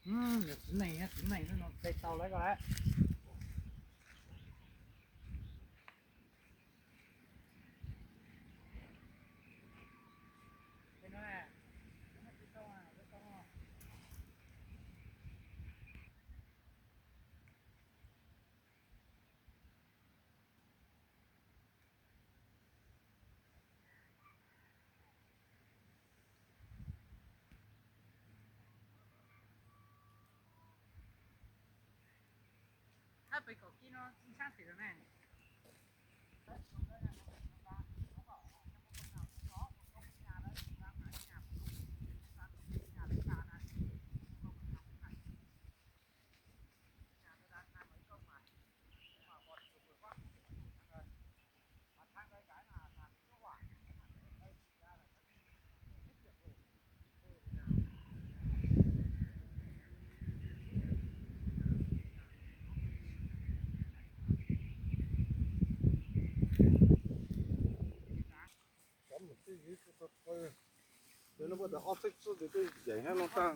Txiv neej, txiv neej no pe tau lawm ko lawm. Hab pem kaum kib no tsis ntshab xwm lawm ne. Ob txhiab txwj twb yeem hab no tag.